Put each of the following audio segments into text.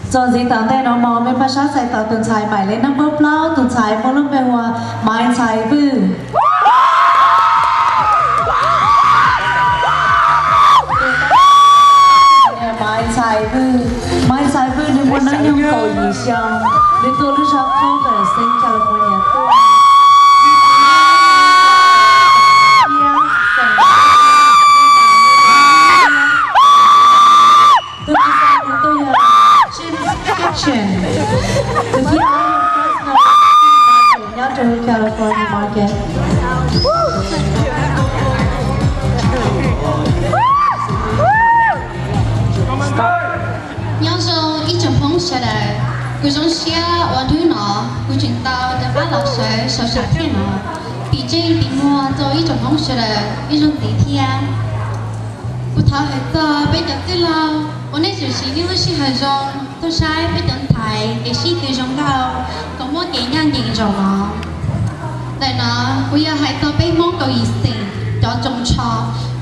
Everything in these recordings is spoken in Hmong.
Txuas ntxiv tom ntej no mog, mej pab sab txhais tos tus ntxhais maim le nab npawb plaub, tus ntxhais muaj lub npe hu ua Maiv Ntxhais Vwj. Maiv Ntxhais Vwj, Maiv Ntxhais Vwj nws muaj hnub nyoog kaum yim xyoo, nws tuaj lub zog Culver, xeev California tuaj. Tus tus xeev nws tuaj yog James Action, tus thib ob yog Fresno, nyob rau California Market. Nyob zoo ib tsoom Hmoob sawv daws, kuv zoo siab uas hnub no kuv tseem tau rov qab los sawv sau sam thiaj no. Tim tsev tim muag rau ib tsoom Hmoob sawv daws ib zaug ntxiv thiab. Kuv thov hais txog peb cov tij laug uas nej tseem siv nej lub sij hawm zoo tuaj saib peb cov ntxhais kev sib tw zoo nkauj kom muaj kev ncaj ncees zaum no. Ntawm no kuv yuav hais txog peb Hmoob kaum yim xeem cov tsoos tsho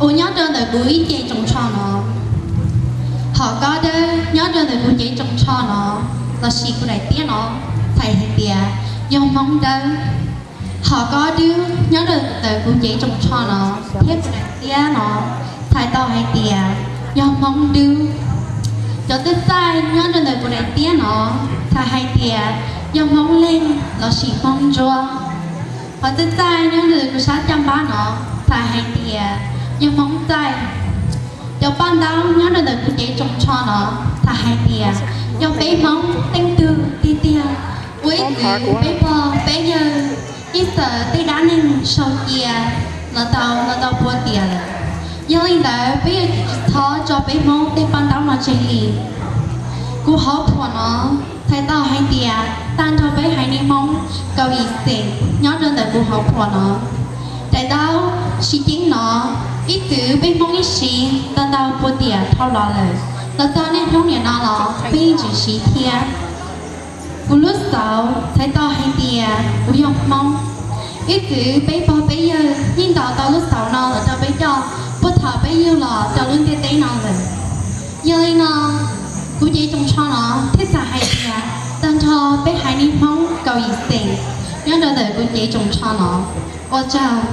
uas nyob rau ntawm kuv ib ce tsoos tsho no. Hom Kob Dawb nyob rau ntawm kuv cev tsoos tsho no, lossis kuv daim tiab no, txhais hais tias yog Hmoob Dawb. Hom Kob Dub nyob rau ntawm kuv cev tsoos tsho no thiab kuv daim tiab no, txhais tau hais tias yog Hmoob Dub. Cov txaij txaij nyob rau ntawm kuv daim tiab no, txhais hais tias yog Hmoob Leej lossis Hmoob Ntsuab. Qhov txaij txaij nyob rau ntawm kuv sab caj npab no, txhais hais tias yog Hmoob Txaij. Cov paj ntaub nyob rau ntawm kuv cev tsoos tsho no, txhais hais tias yog peb Hmoob teej tug tiag tiag, ua ib txwm peb pog peb yawg ib txwm tej dab neeg sau cia los tau, los tau pua tiam lawm. Yog li ntawd peb yuav tsum tsis txhob tso peb Hmoob tej paj ntaub no tseg li. Kuv hauv phuam no txhais tau hais tias tag nrho peb haiv neeg Hmoob kaum yim xeem nyob rau ntawm kuv hauv phuam no. Daim ntaub tsis ceeb no, ib txwm peb Hmoob yeej siv tau ntau pua tiam dhau los lawm, los txog niaj hnub niam no los peb yeej tseem siv thiab. Kuv lub xauv txhais tau hais tias kuv yog Hmoob. Ib txwm peb pog peb yawg yeej ntaus tau lub xauv no los rau peb coj puag thaum peb yug los rau lub ntiaj teb no lawm. Yog li no, kuv cev tsoos tsho no thiaj txhais hais tias tag nrho peb haiv neeg Hmoob kaum yim xeem nyob rau ntawm kuv cev tsoos tsho no. Ua tsaug.